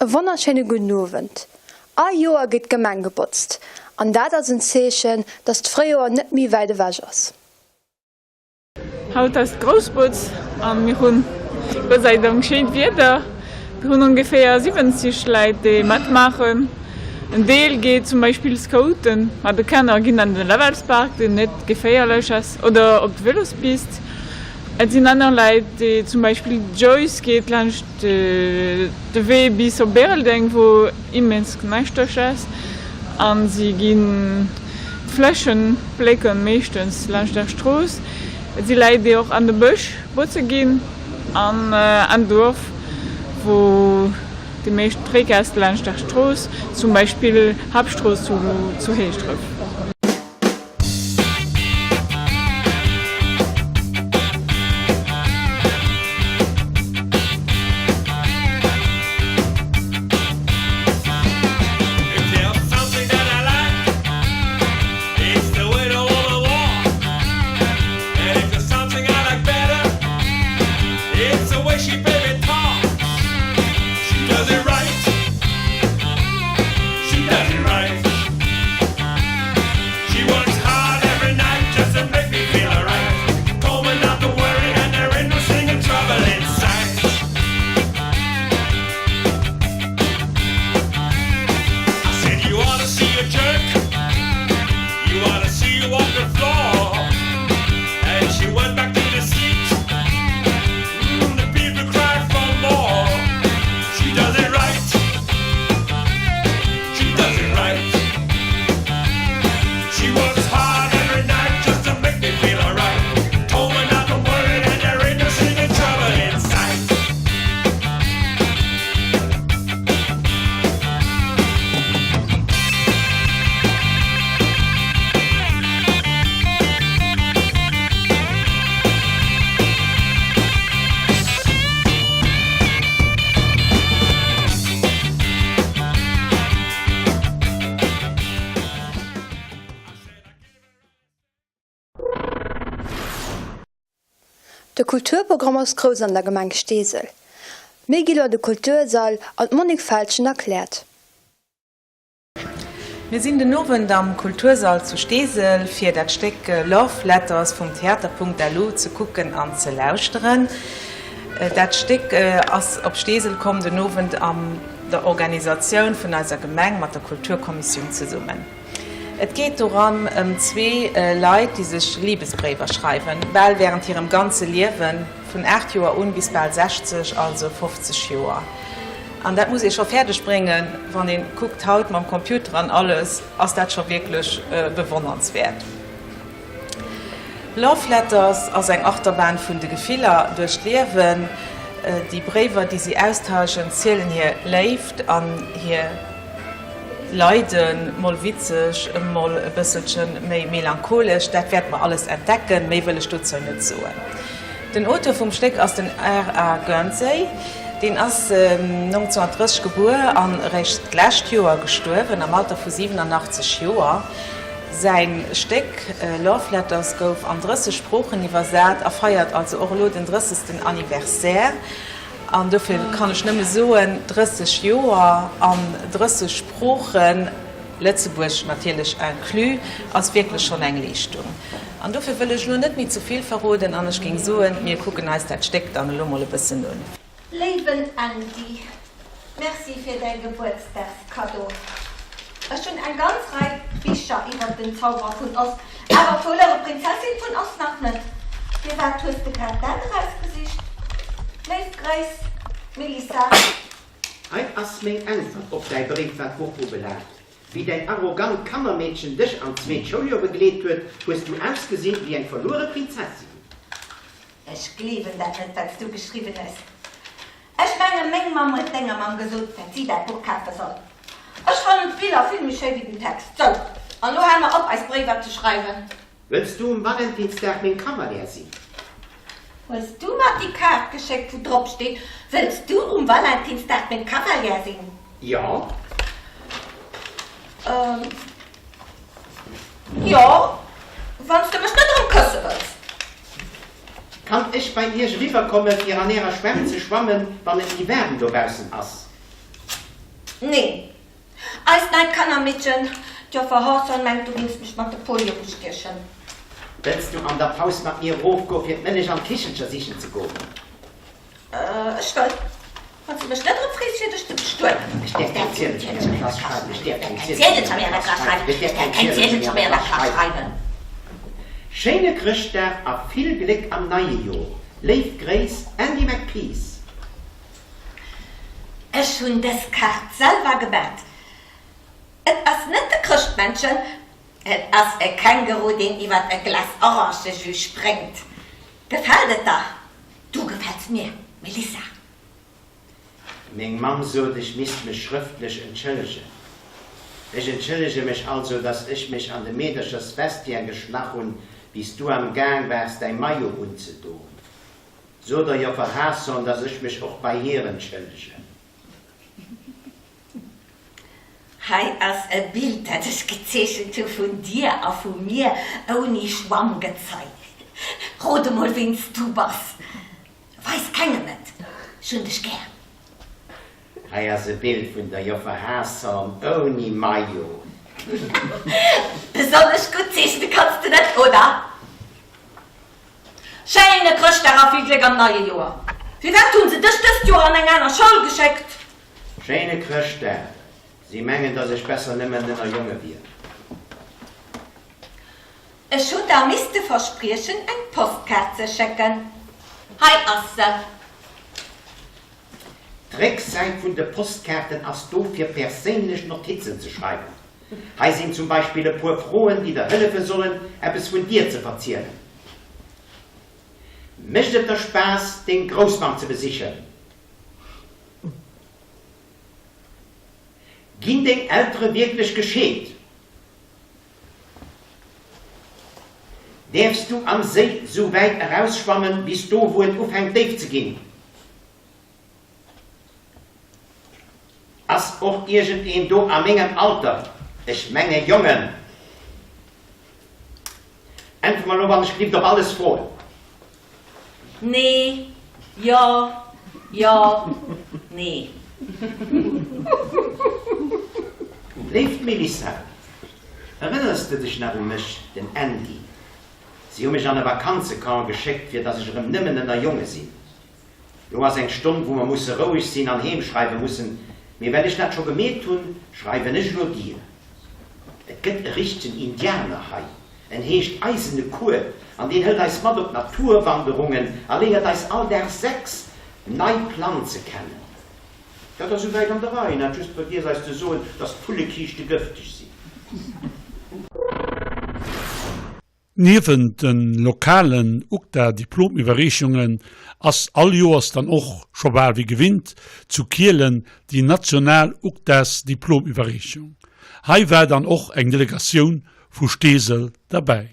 E wonnerschéine gudden Owend. All Joer gétt d'Gemeng gebotzt an dat ass en Zeechen, dass d'Fréijoer net méi wäit ewech ass. Haut ass d'Groussbotz an mir hunn Gott sei Dank schéint Wieder. Mir hunn ongeféier 70 Leit déi matmaachen. En Deel geet zum Beispill Scouten, ma de Kanner ginn an den Lavelspark deen net geféierlech ass oder op d'Velospist. Et sinn aner Leit déi zum Beispill d'Joyce geet laanscht de Wee bis op Bäreldeng, wou immens knaschteg ass, an si ginn d'Fläschen plécken, meeschtens laanscht der Strooss. Et si Leit, déi och an de Bësch botze ginn an an d'Duerf, wou déi meescht Dréck ass, laanscht der Strooss, zum Beispill Haaptstrooss zu Heeschdref. De Kulturprogramm ass grouss an der Gemeng Steesel. Mir gi lo an de Kultursall an d'Monique Feltgen erkläert. Mir sinn den Owend am Kultursall zu Steesel fir dat Stéck Love Letters vum Theater.lu ze kucken an ze lauschteren. Dat Stéck ass op Steesel komm den Owend an der Organisatioun vun eiser Gemeng mat der Kulturkommissioun zesummen. Et geet doran ëm zwee Leit, déi sech Libesbréiwer schreiwen, bal wärend hirem ganze Liewen, vun 8 Joer un bis bal 60, also 50 Joer. An dat muss ee scho fäerdeg bréngen, wann ee kuckt haut mam Computer an alles, ass dat scho wierklech bewonnernswäert. Love Letters ass eng Achterbahn vun de Gefiller duerch d'Liewen. Déi Bréiwer, déi si austauschen, zielen hir Léift an hir Leiden, mol witzeg, mol e bësselche méi melancholesch. Dat wäerte mer alles entdecken, méi wëll ech dozou net soen. Den Auteur vum Stéck ass den R. A. Guernsey. Deen ass 1930 gebuer an eréischt d'lescht Joer gestuerwen, am Alter vu 87 Joer. Säin Stéck Love Letters gouf an 30 Sproochen iwwersat a feiert also och elo den drëssegsten Anniversaire. An dofir kann ech nëmme soen, 30 Joer an 30 Sproochen, Lëtzebuerg natierlech inclus, ass wierklech schonn eng Leeschtung. An dofir wëll ech elo net méi ze vill verroden an ech géing soen, mir kucken eis dat Stéck dann elo mol e bëssen un. Léiwen Andy, Merci fir däi Gebuertsdagskaddo. Ech hunn eng ganz Rei Bicher iwwert den Zauberer vun Oz, awer d'Verluere Prinzessin vun Oz nach net. Firwat hues de grad dat erausgesicht? Léif Gréiss, Melissa. Hei ass meng Äntwert op däi Bréif wat d'Buch ubelaangt. Wéi däin arrogant Kannermeedchen dech an d'zweet Schouljoer begleet huet, hues du ausgesinn wéi eng verluere Prinzessin. Ech gleewen dat net, wat s du geschriwwen hues. Ech mengen, meng Mamm huet denger Mamm gesot, dat si dat Buch kafe soll. Ech fannen d'Biller vill méi schéi wéi den Text. Sou, an lo hale mer op, eis Bréiwer ze schreiwen. Wëlls du um Valentinsdag meng Kavalär sinn? Hues du mer déi Kaart geschéckt, wou drop steet, Wëlls du um Valentinsdag meng Kavalär sinn? Jo. Ähm, jo, wann s de mech net erëm kësse wëlls. Kann ech bei iech eriwwer komme fir an ärer Schwämm ze schwammen, wann et méi waarm dobaussen ass? Neen. Eist neit Kannermeedchen, d'Joffer Hawthorne, mengt, du géings mech mat de Polio bestiechen. Wëlls du an der Paus mat mir erofgoe fir d'Mëllech an d'Kichelcher sichen ze goen? Ech wëll, wann s du mech net erëm frees fir dech ze bestueden. Ech däerf keng Ziedelcher méi an der Klass schreiwen. Ech däerf keng Ziedelcher méi an der Klass schreiwen. Ech däerf keng Ziedelcher méi an der Klass schreiwen. Schéine Chrëschtdag a vill Gléck am neie Jor. Léif Gréiss, Andy McPeace. Ech hunn dës Kaart selwer gemat. Et ass net de Chrëschtmännchen, et ass e Känguru, deen iwwert e Glas Orangejus spréngt. Gefält et der? Du gefäls mir, Melissa. Meng Mamm sot, ech misst mech schrëftlech entschëllegen. Ech entschëllege mech also, dass ech mech an de Meederchers-Vestiaire geschlach hunn, wéi s du am Gaang waars, däi Maillot unzedoen. So der Joffer Haasson, dass ech mech och bei hir entschëllegen. Hei ass e Bild, dat ech gezeechent hu vun dir a vu mir ouni Schwammgezei. Rot emol, ween s du bass. Weis kengem et, ech hunn dech gär. Hei ass e Bild vun der Joffer Haasson ouni Maillot. Besonnesch gutt zeechne kanns de net, oder? Schéine Chrëschtdag a vill Gléck am neie Joer! Firwat hunn se dech dëst Joer an eng aner Schoul geschéckt? Schéine Chrëschtdag! Si mengen, dass ech besser nëmmen ënner Jonge wier. Ech hunn der misste verspriechen, eng Postkaart ze schécken. Hei ass se. D'Récksäit vun de Postkaarten ass do fir perséinlech Notizen ze schreiwen. Hei sinn zum Beispill e puer Froen, déi der hëllefe sollen, eppes vun dir ze verzielen. Mécht et der Spaass, deng Groussmamm ze besichen? Ginn deng Eltere wierklech gescheet? Däerfs du am Séi sou wäit erausschwammen, bis do, wou et ufänkt déif ze ginn? Ass och iergend een do a mengem Alter? Ech menge Jongen. Äntwer mer lo wann ech glift op alles Froen. Nee, jo, jo, nee. Léift Melissa, erënners de dech nach u mech, den Andy? Si hu mech an e Vakanzecamp geschéckt, fir dass ech erëm nëmmen ënner Jonge sinn. Lo ass eng Stonn, wou mer musse roueg sinn an heem schreiwe mussen, mee well ech dat scho gemeet hunn, schreiwen ech elo dir. Et gëtt e richtegen Indianer hei, en heescht Eisene Kueb an deen hëlt eis mat op Naturwanderungen a léiert eis all Dag 6 nei Planze kennen. Dat ass souwäit an der Rei, en hat just vergiess eis ze soen, dass d'Vullekiischte gëfteg sinn. Niewent de lokalen UGDA-Diplomiwwerreechungen ass all Joers dann och, scho bal wéi gewinnt, zu Kielen déi national UGDAs-Diplomiwwerreechung. Hei war dann och eng Delegatioun vu Steesel derbäi.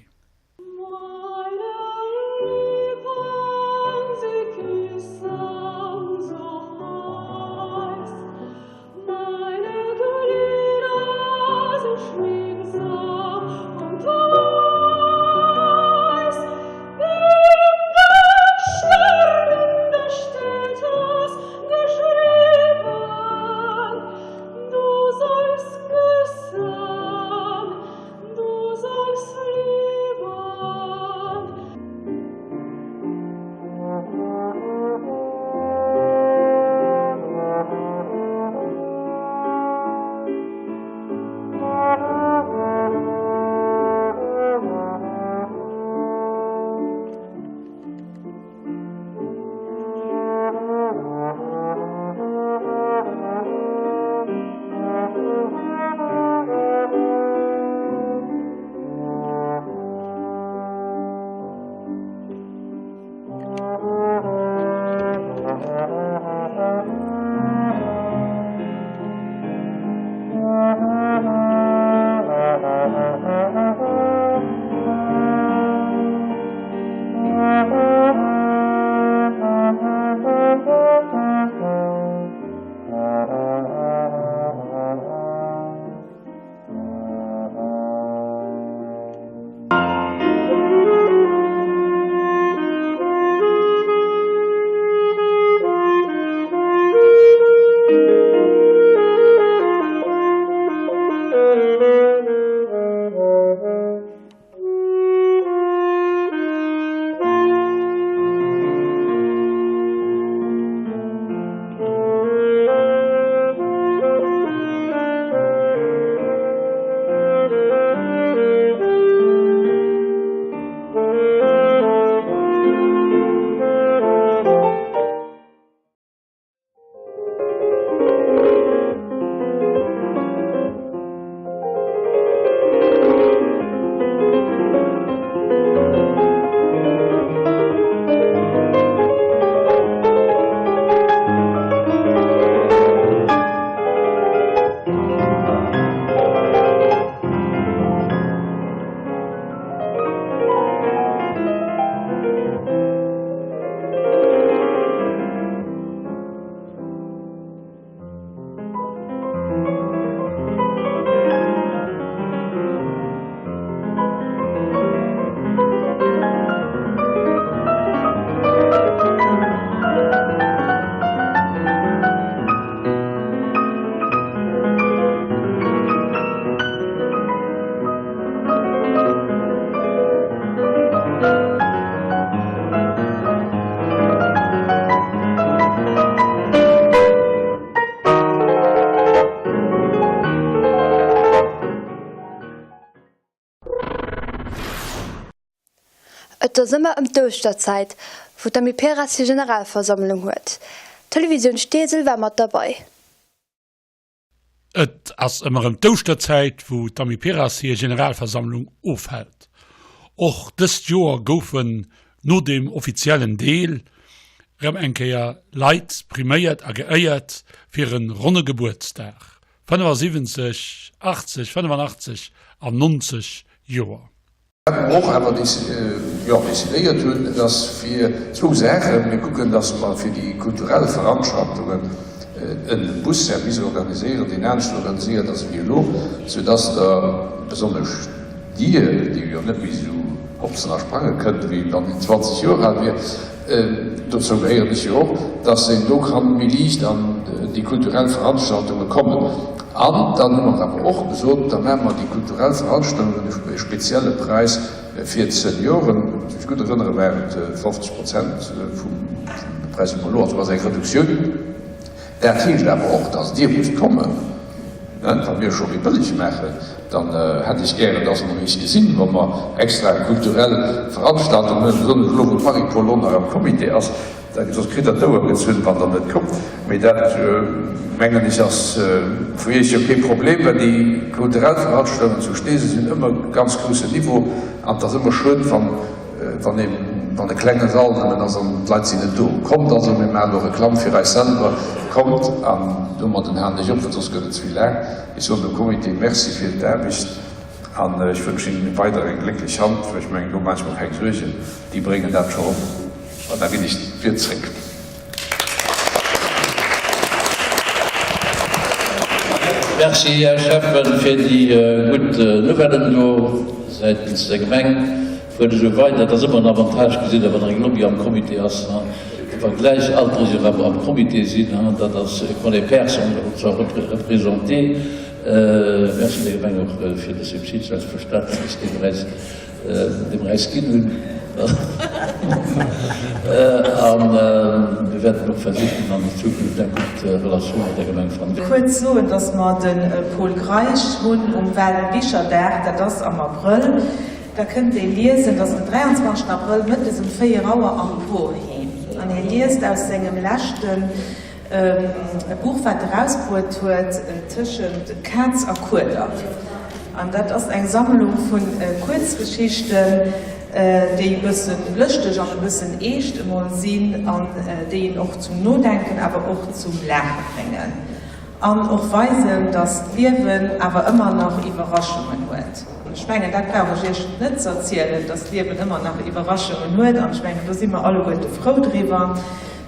Et ass ëmmer ëm d'Ouschterzäit, wou d'Amiperas hir Generalversammlung huet. D'Televisioun Steesel war mat derbei. Et ass ëmmer ëm d'Ouschterzäit, wou d'Amiperas hir Generalversammlung ofhält. Och dëst Joer goufen no dem offiziellen Deel rëm eng Kéier Leit priméiert a geéiert fir e ronne Gebuertsdag, 75, 80, 85 an 90 Joer. Wat mer och awer decidéiert hunn, et ass fir zwou Saachen, Mir kucken, datt mer fir déi kulturell Veranstaltungen e Busservice organiséieren, deen anescht organiséiert ass wéi elo, soudatt Der, besonnesch Dir, déi jo net méi esou hopsen a sprange kënnt, wéi wann een 20 Joer al wier, dozou gehéieren ech jo och, dass een do kann méi liicht an déi kulturell Veranstaltunge kommen. An dann hu mer awer och gesot, da maache mer déi kulturell Veranstaltungen e spezielle Präis fir d'Senioren. Wann ech mech gutt erënnere war et 50 Prozent vum Präis vum elo, also ass eng Reduktioun. Dat heescht awer och, dass Dir musst kommen. Wa mir scho méi bëlleg maachen, dann hätt ech gären, dass mer eis gesinn, wa mer extra kulturell Veranstaltungen hunn, besonnesch elo, wou d'Marie-Paule och nach am Comité ass. Soss kritt Der d'Ouer gezunn, wann Der net kommt. Mee dat, mengen ech, ass fir Iech jo kee Problem, well déi kulturell Veranstaltungen zu Steesel sinn ëmmer ganz groussen Niveau an et ass ëmmer schued, wann Wann ee, wann e klenge Sall nëmmen ass an d'Leit sinn net do. Kommt also, mir maachen elo Reklamm fir eis selwer, kommt an domadden halen ech op, well soss gëtt et ze vill laang. Ech soen dem Comité Merci fir d'Aarbecht an ech wënschen hinnen weider eng glécklech Hand, well ech mengen, do maache ech mer keng Suergen, déi bréngen dat scho rop. An da ginn ech d'Wiert zréck. Merci, Här Schäffen, fir déi gutt Nouvellen do säitens der Gemeng. Fuert esou weider, et ass ëmmer en Avantage, gesitt Der, wann eng Lobby am Comité ass, wa Gläichaltreger awer am Comité sinn, dat ass quand les pairs sont représentés. Merci der Gemeng och fir de Subsid selbstverständlech, dee mer eis Dee mer äis ginn hunn. A mir wäerten och versichen, an der Zukunft eng gutt Relatioun mat der Gemeng fannen. Kuerz soen, dass mer de Pol Greisch hunn um Weltbicherdag, dat ass am Abrëll. Da kënnt ee liesen, dat ass den 23 Abrëll mëttes um 4 Auer am Porheem. An hie liest aus sengem leschten E Buch wat erausbruet huet Tëschent Kaz a Kueder. An dat ass eng Sammlung vu Kuerzgeschichten, déi e bësse lëschteg an e bëssen eescht emol sinn an déi een och zum Nodenken awer och zum Laache bréngen. An och weisen, datt d'Liewen awer ëmmer nach Iwwerraschungen huet. An ech mengen, dat brauch ech Iech net ze erzielen, datt d'Liewen ëmmer nach Iwwerraschungen huet. An ech mengen, do si mer alleguerte frou driwwer.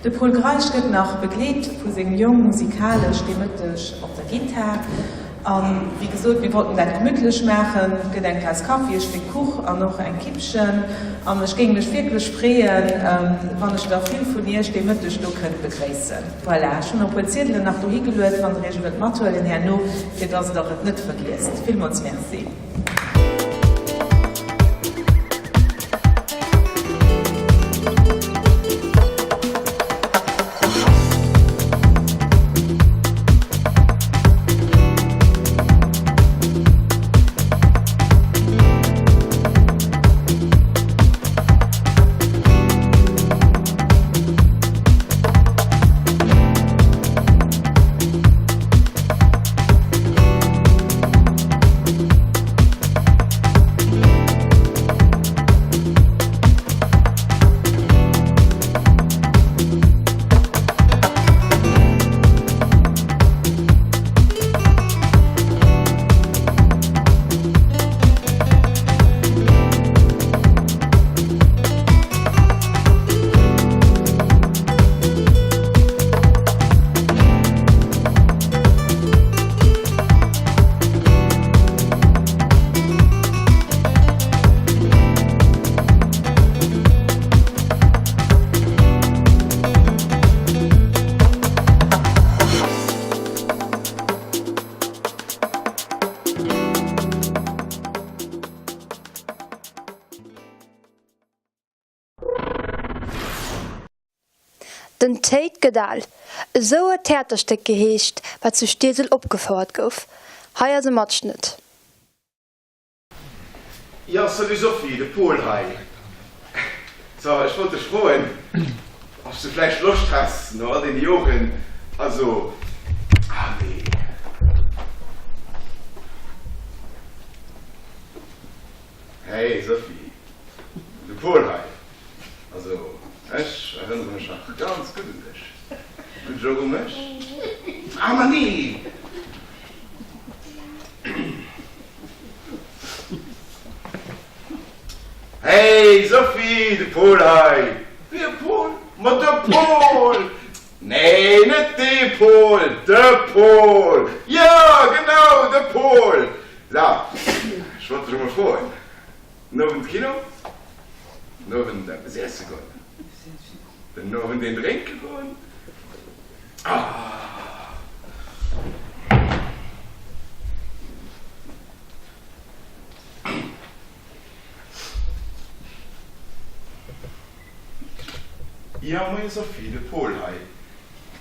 De Pol Greisch gëtt nach begleet vu sengem Jong musikalesch dee Mëtteg op der Gittar. A wéi gesot, mir wollten dat gemütlech maachen. Et gëtt eng Taass Kaffi, e Stéck Kuch an och eng Kippchen. An ech géing mech wierklech freeën, wann ech der vill vun Iech dee Mëtteg do kënnt begréissen. Voilà, ech hunn e puer Ziedelen nach dohi geluet, wann der Iech e wëllt mathuelen herno, fir dass Der et net vergiesst. Villmools Merci. Den Téid gëtt al, esou huet d'Theaterstéck geheescht, wat zu Steesel opgefouert gouf. Hei ass e Matschnëtt. Jo, salut Sophie, de Paul hei. So, ech wollt dech froen, ob s du vläicht Loscht häss, no all deene Joren, also, ah nee. Hey Sophie, de Paul hei. Also, ech erënnere mech nach ganz gutt un dech. Du dech och u mech? Ah, ma nee! Hey Sophie, de Paul hei! Wéi e Paul? Ma de Paul! Nee, net dee Paul, de Paul! Jo, genau, de Paul! So, ech wollt dech emol froen, den Owend Kino? Den Owend eppes iesse goen? Den Owend een drénke goen? Ah! Jo, moie Sophie, de Paul hei.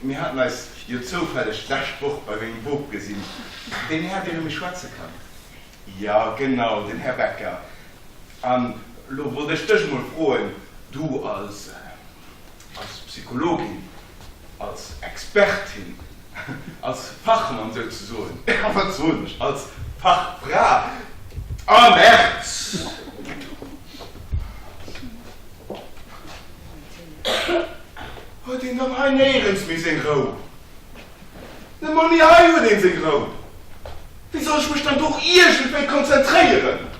Mir haten eis jo zoufälleg d'lescht Woch bei mengem Bop gesinn, deen Här, deen ëm mech schwätze kann. Jo, genau, den Här Becker. An elo wollt ech dech emol froen, du als. Als Psychologin, als Expertin, als Fachmann souzesoen, a wat soen ech, als Fachfra am März! Huet een dann hei néierens méi seng Rou? Net mol méi hei huet een seng Rou. Wéi soll ech mech dann do och iergendwéi konzentréieren?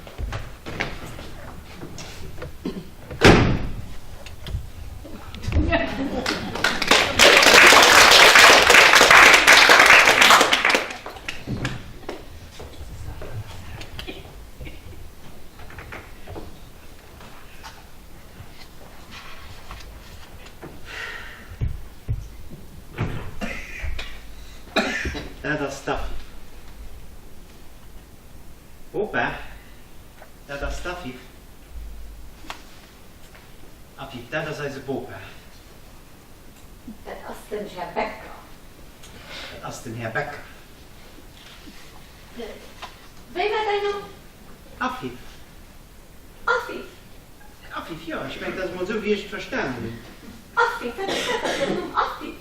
Dat ass d'Afif. Bopa, dat ass d'Afif. Afif, dat ass eise Bopa. Dat ass den Här Becker. Dat ass den Här Becker. Wéi war däin Numm? Afif. Afif? Afif, jo, ech mengen, dat ass emol esou, wéi ech et verstanen hunn. Afif, wat ass dat da fir en Numm, Afif?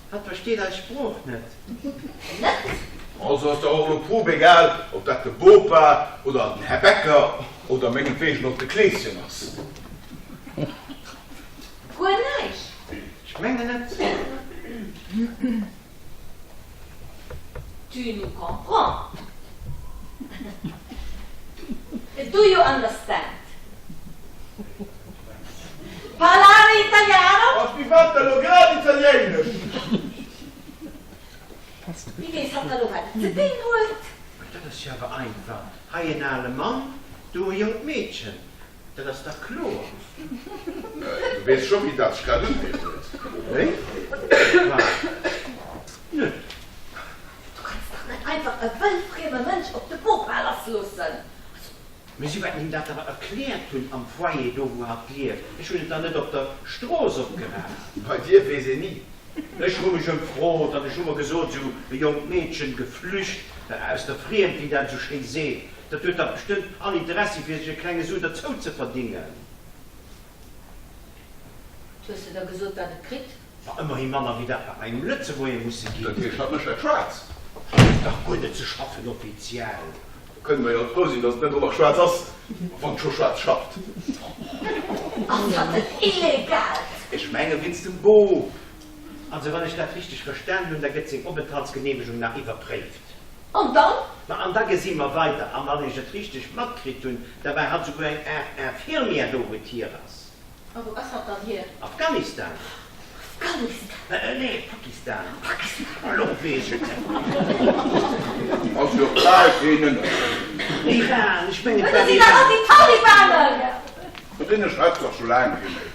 Hatt versteet eis Sprooch net. Net? Also ass dach och elo pup egal, ob dat de Bopa oder den Här Becker oder mengetwegen och de Kleeschen ass. Guer näischt? Ech mengen net. Tu nous comprends? Do you understand? Parlare italiano? Ass déi wat elo grad Italiéinesch? Wéi weess hatt da lo wat et ze dinn huet? Dat ass jo awer einfach, hei en ale Mann, do e jonkt Meedchen. Dat ass dach kloer. Du weess scho wéi dat sech grad unhéiert huet, nee? Wat? Net. Du kanns dach net einfach e wëllfrieme Mënsch op de Bopa lassloossen. Also. Mee si wäerten him dat awer erkläert hunn am Foyer, do wou hatt lieft. Ech hunn et dann net op der Strooss opgeraapt. Bei dir weess een ni. Ech hu mech ëmfrot an ech hu mer gesot, esou e jonkt Meedchen, geflücht aus der Friemd, wéi dat esou schéi seet, Dat huet dach bestëmmt all Interessi fir sech e klenge Su derzou ze verdingen. Wat hues de da gesot wat et kritt? Ma ëmmerhi manner wéi dat wat mer engem Lëtzebuerger musse ginn. Dat heescht, hatt mécht dat schwaarz? Huet dach guer net ze schaffen offiziell. Da kënne mer jo alt frou sinn, datt et net och nach schwaarz ass, wann et scho schwaarz schafft. Ass dat net illegal? Ech menge wéinst dem Bop. Also wann ech dat richteg verstanen hunn, da gëtt seng Openthaltsgeneemegung nach iwwerpréift. An dann? Ma an da gesi mer weider. An wann ech et richteg matkritt hunn, da war hatt souguer eng Aart Infirmière do, wou et hier ass. A wou ass hatt dann hier? Afghanistan. Afghanistan? Nee, Pakistan. Pakistan. Elo weess ech et net. Ass jo bal keen Ënnerscheed. Iran, ech mengen et war Dat sinn dach all déi Talibanen! Vun deene schwätzt dach scho laang kee méi.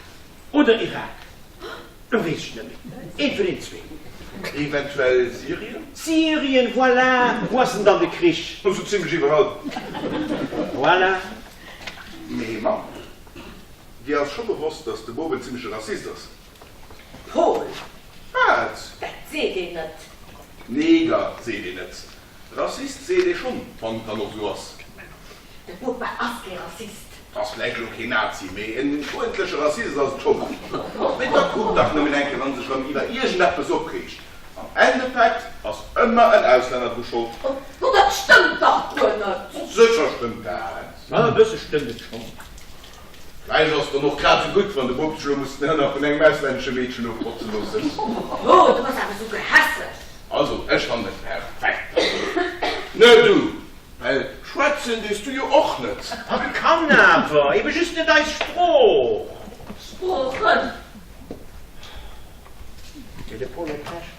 Oder Irak. Lo weess ech net méi. Eent vun den zween. Eventuell Syrien? Syrien, voilà! Wou ass denn dann de Krich? Sou zimlech iwwerall. Voilà. Mee Mamm, dir ass scho bewosst, dass de Bop en zimleche Rassist ass? Paul! Wat? Dat seet een net. Neger seet een net. Rassist seet ee schonn, wann et dann och sou ass. De Bopa ass kee Rassist. Ass vläicht elo keen Nazi, mee en uerdentleche Rassist ass et scho mol. Mee da kuck dach nëmmen eng Kéier, wann e sech erëm iwwer iergendeppes opreegt. Am Endeffekt ass ëmmer en Auslänner dru Schold. Ma dat stëmmt dach guer net! Sécher stëmmt dat! Ma e bësse stëmmt et schonn. Vläicht ass et dann och grad esou gutt, wann de Bop sech elo muss den Hënner vun engem auslännesche Meedchen ofbotze loossen. Oh, du bass awer esou gehässeg! Also, ech fannen et perfekt. Ne, du! Well schwätzen dees du jo och net. Hatt kann awer, ebe just net eis Sprooch. Sproochen. Mee de Paul huet Recht.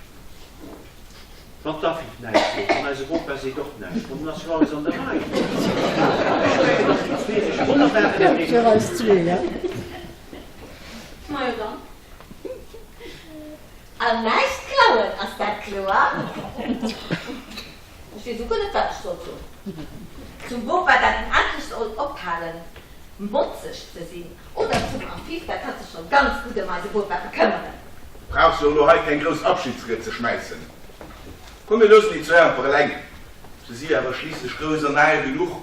Wann d'Afif näischt seet, an eise Bopa seet och näischt, ma dann ass jo alles an der Rei. Ech mengen, datt déi zwee sech wonnerbar ënnerneeën. Majo dann. An näischt klauen, ass dat kloer? Ech weess esouguer net, wat ech soll soen. Zum Bopa, dat en endlech soll ophalen, motzeg ze sinn, oder zum Afif, dat hatt sech soll ganz gutt ëm eise Bopa bekëmmeren. Brauchs jo elo hei keng grouss Abschiedsried ze schmäissen. Komm, mir loossen déi zwou einfach eleng. Se si awer schliisslech grouss an al genuch,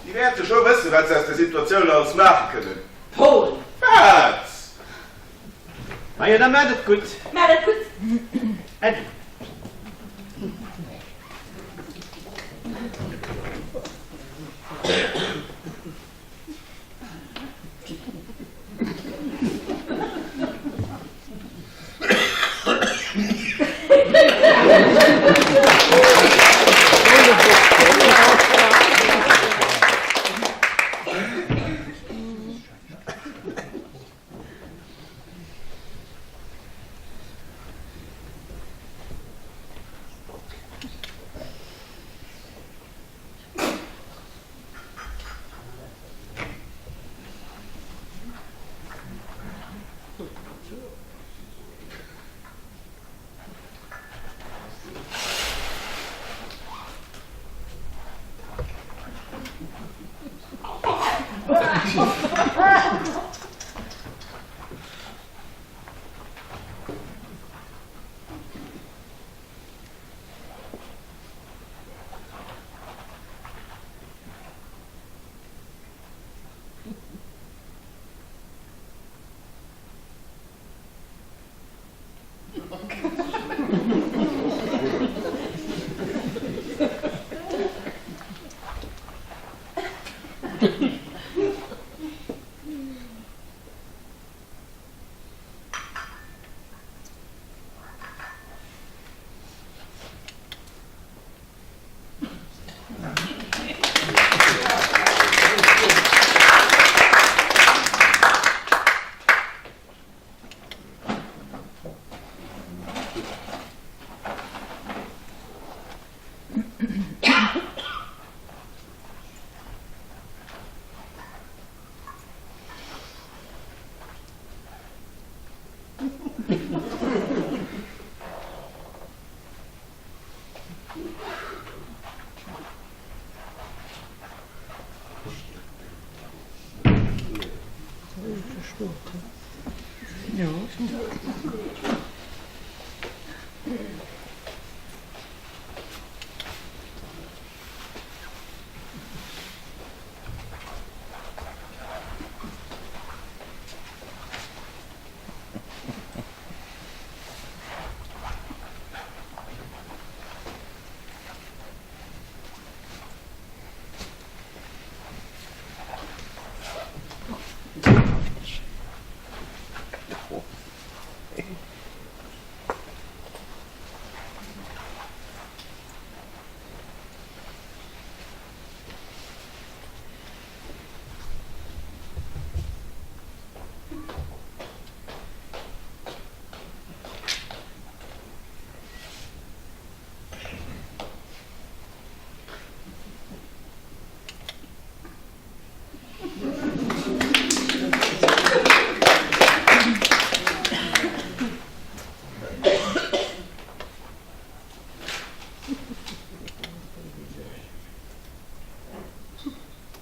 déi wäerte scho wëssen, wat se aus der Situatioun alles maache kënnen. Paul! Wat? Majo, da maacht et gutt. Maacht et gutt. Äddi.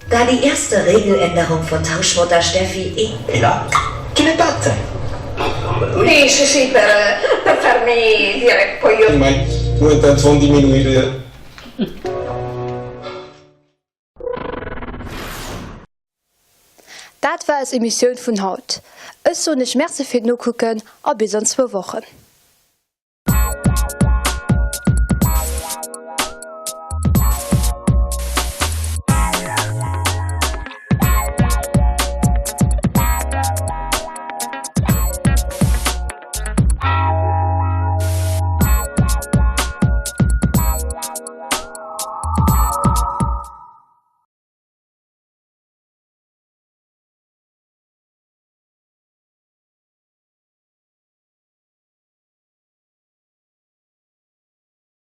Da die erste Regeländerung von Tauschmutter Steffi eh Ja, che ne batte? Sì, sì, sì, per, per farmi dire poi io... Ma intanto diminuire. Dat war eis Emissioun vun haut. Ech soen iech Merci fir d'Nokucken a bis an zwou Wochen.